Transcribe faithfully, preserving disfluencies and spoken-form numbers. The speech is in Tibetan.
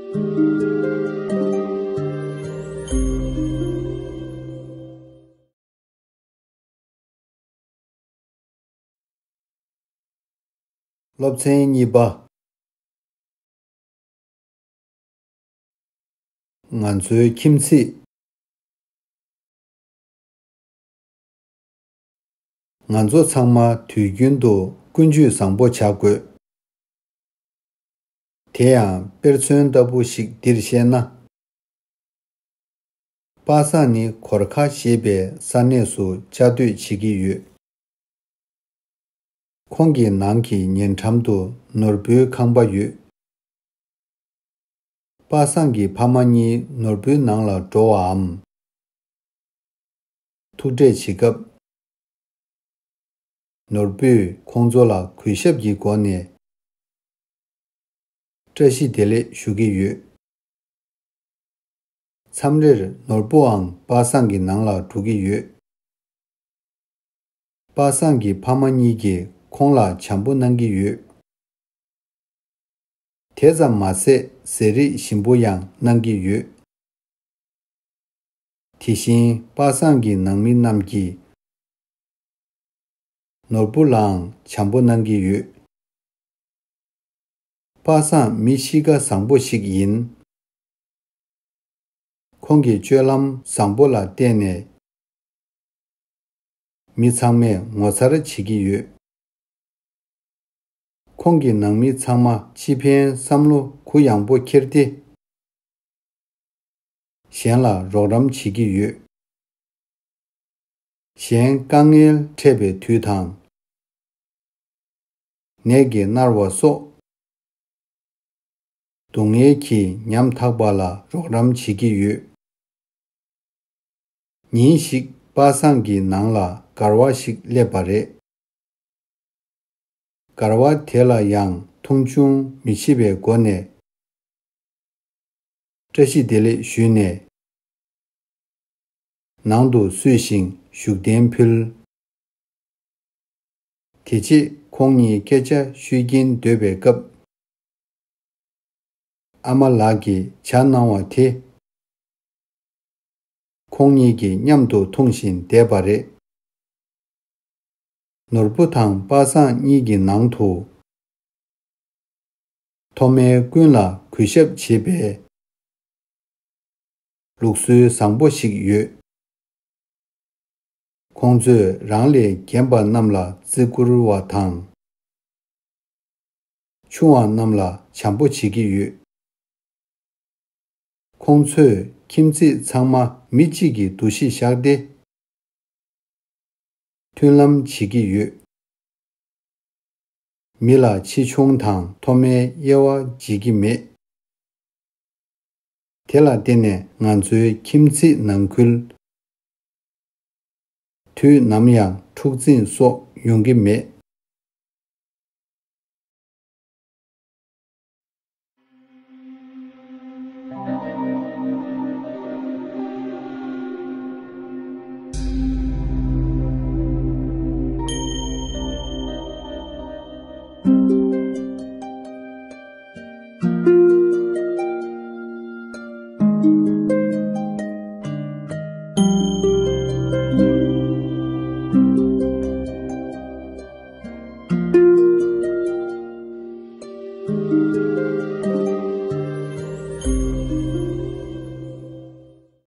སློབ་ཚན་གཉིས་པ། ང་ཚོའི་ཁྱིམ་མཚེས། ང་ཚོ་ཚང་མ་དུས་རྒྱུན་དུ་ཀུན་སྤྱོད་བཟང་པོ་བྱ་དགོས། དེ་ཡང་དཔེར་མཚོན་ལྟ་བུ་ཞིག་འདིར་བཤད་ན། པ་སངས་ནི་གོར་ཁ་ཞེས་པའི་ས་གནས་སུ་བཅའ་སྡོད་བྱེད་ཀྱི་ཡོད། ཁོང་གི་ནང་གི་ཉེ་འགྲམ་དུ་ནོར་བུའི་ཁང་པ་ཡོད། པ་སངས་ཀྱི་ཕ་མ་གཉིས་ནོར་བུའི་ནང་ལ་འགྲོ་བའམ། ཐུག་འཕྲད་བྱེད་སྐབས། ནོར་བུས་ཁོང་ཚོ་ལ་གུས་ཞབས་ཀྱི་སྒོ་ནས་བཀྲ་ཤིས་བདེ་ལེགས་ཞུ་གི་ཡོད། མཚམས་རེར་ནོར་བུའང་པ་སངས་ཀྱི་ནང་ལ་འགྲོ་གི་ཡོད། པ་སངས་ཀྱི་ཕ་མ་གཉིས་ཀྱིས་ཁོང་ལ་བྱམས་པོ་གནང་གི་ཡོད། དེ་ཙམ་མ་ཟད་ཟས་རིགས་ཞིམ་པོ་ཡང་གནང་གི་ཡོད། དེ་བཞིན་པ་སངས་ཀྱི་ནང་མི་རྣམས་ཀྱིས་ནོར་བུ་ལའང་བྱམས་པོ་གནང་གི་ཡོད། པ་སངས་མི་གཤིས་ཀ་བཟང་པོ་ཞིག་ཡིན། ཁོང་གི་སྤྱོད་ལམ་བཟང་པོ་ལ་བརྟེན་ནས་མི་ཚང་མས་ངོ་མཚར་བྱེད་ཀྱི་ཡོད། ཁོང་གི་ནང་མི་ཚང་མ་སྤྱི་ཕན་བསམ་བློ་གུ་ཡངས་པོ་འཁྱེར་ཏེ། གཞན་ལ་རོགས་རམ་བྱེད་ཀྱི་ཡོད། གཞན་དཀའ་ངལ་འཕྲད་པའི་དུས་དང་། ནད་ཀྱིས་མནར་བ་སོགས། སྡུག་བསྔལ་གྱིས་ཉམ་ཐག་པ་ལ་རོགས་རམ་བྱེད་ཀྱི་ཡོད། ཉིན་ཞིག་པ་སངས་ཀྱི་ནང་ལ་མགར་བ་ཞིག་སླེབས་པ་རེད། མགར་བ་དེ་ལ་ཡང་མཐོང་ཆུང་མི་བྱེད་པའི་སྒོ་ནས་བཀྲ་ཤིས་བདེ་ལེགས་ཞུས་ནས། ནང་དུ་བསུས་ཤིང་བཞུགས་གདན་ཕུལ། དེ་རྗེས་ཁོང་གཉིས་སྐད་ཆ་ཤོད་ཀྱིན་སྡོད་པའི་སྐབས། ཨ་མ་ལགས་ཀྱིས་ཇ་གནང་བ་དེ། ཁོང་གཉིས་ཀྱིས་མཉམ་དུ་འཐུང་བཞིན་བསྡད་པ་རེད། ནོར་བུ་དང་པ་སངས་གཉིས་ཀྱི་ནང་དུ། མཐོ་དམན་ཀུན་ལ་གུས་ཞབས་བྱེད་པའི་ལུགས་སྲོལ་བཟང་པོ་ཞིག་ཡོད། ཁོང་ཚོས་རང་ལས་རྒན་པ་རྣམས་ལ་བརྩི་བཀུར་བ་དང་། ཆུང་བ་རྣམས་ལ་བྱམས་པོ་བྱེད་ཀྱི་ཡོད། ཁོང་ཚོས་ཁྱིམ་མཚེས་ཚང་མ་མི་གཅིག་གི་འདུ་ཤེས་བཞག་སྟེ། མཐུན་ལམ་བྱེད་ཀྱི་ཡོད། མི་ལ་ཆེ་ཆུང་དང་མཐོ་དམན་དབྱེ་བ་འབྱེད་ཀྱི་མེད། དེ་ལ་བརྟེན་ནས་ང་ཚོའི་ཁྱིམ་མཚེས་ནང་ཁུལ། དུས་ནམ་ཡང་འཁྲུག་འཛིང་སོགས་ཡོང་གི་མེད།